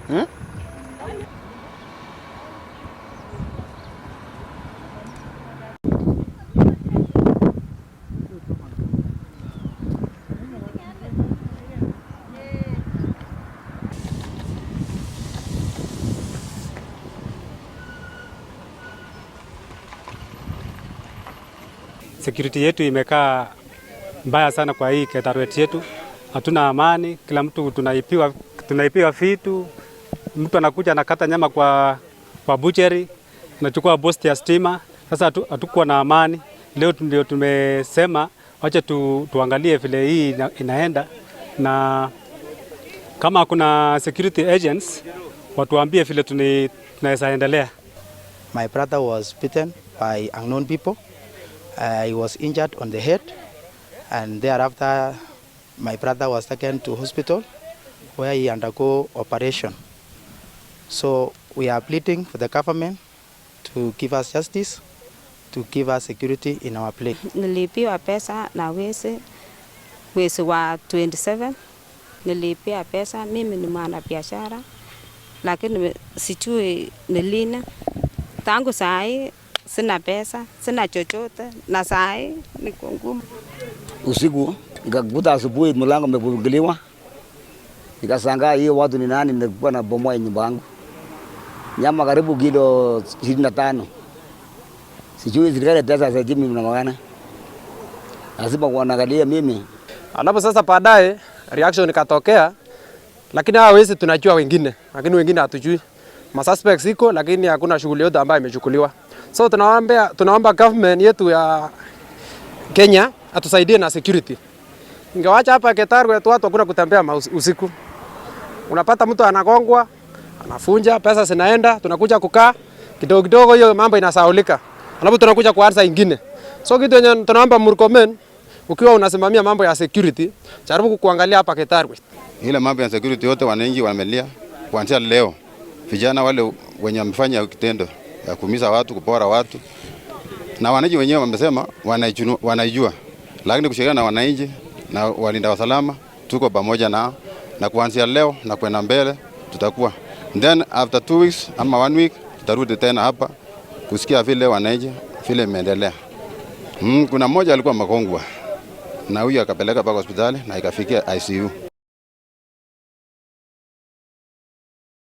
Hmm? Security yetu imekaa mbaya sana kwa hii Ketarwet yetu, hatuna amani, kila mtu tunaibiwa vitu. Mtu anakuja anakata nyama kwa butchery, anachukua post ya stima. Sasa hatukuwa na amani. Leo ndio tumesema wacha tuangalie vile hii inaenda, na kama kuna security agents watuambie vile tunaweza endelea. My brother was beaten by unknown people. He was injured on the head, and thereafter my brother was taken to hospital where he undergo operation. So we are pleading for the government to give us justice, to give us security in our place. Niliibiwa pesa na wezi mwezi wa 27, nilipia pesa. Mimi ni mwana biashara, lakini sijui ni lini. Tangu saa hii sina pesa, sina chochote, na saa hii niko ngumu. Usiku nikakuta asubuhi mlango umefunguliwa, nikashangaa hiyo watu ni nani, nilikuwa na bomoa nyumba yangu, nyama karibu kilo 25. Sijui serikali itasaidia mimi na maana, lazima kuangalia mimi. Alafu sasa baadaye reaction ikatokea, lakini hawa wezi tunajua wengine, lakini wengine hatujui. Ma suspects iko, lakini hakuna shughuli yote ambayo imechukuliwa. So tunaomba government yetu ya Kenya atusaidie na security. Ingawacha hapa Ketarwet watu hakuna kutembea usiku. Unapata mtu anagongwa, anafunja, pesa zinaenda, tunakuja kukaa kidogo kidogo, hiyo mambo inasahaulika. Alafu tunakuja kuanza ingine. So kitu yenye tunaomba Murkomen, ukiwa unasimamia mambo ya security, jaribu kuangalia hapa Ketarwet. Ile mambo ya security yote wananchi wamelia kuanzia leo. Vijana wale wenye wamefanya kitendo ya kuumiza watu, kupora watu, na wananchi wenyewe wamesema wanaijua, lakini kushirikiana na wananchi na walinda usalama tuko pamoja nao, na kuanzia leo na kwenda mbele tutakuwa. Then after 2 weeks ama one week tutarudi tena hapa kusikia vile wananchi vile imeendelea. Kuna mmoja alikuwa makongwa na huyu akapeleka mpaka hospitali na ikafikia ICU.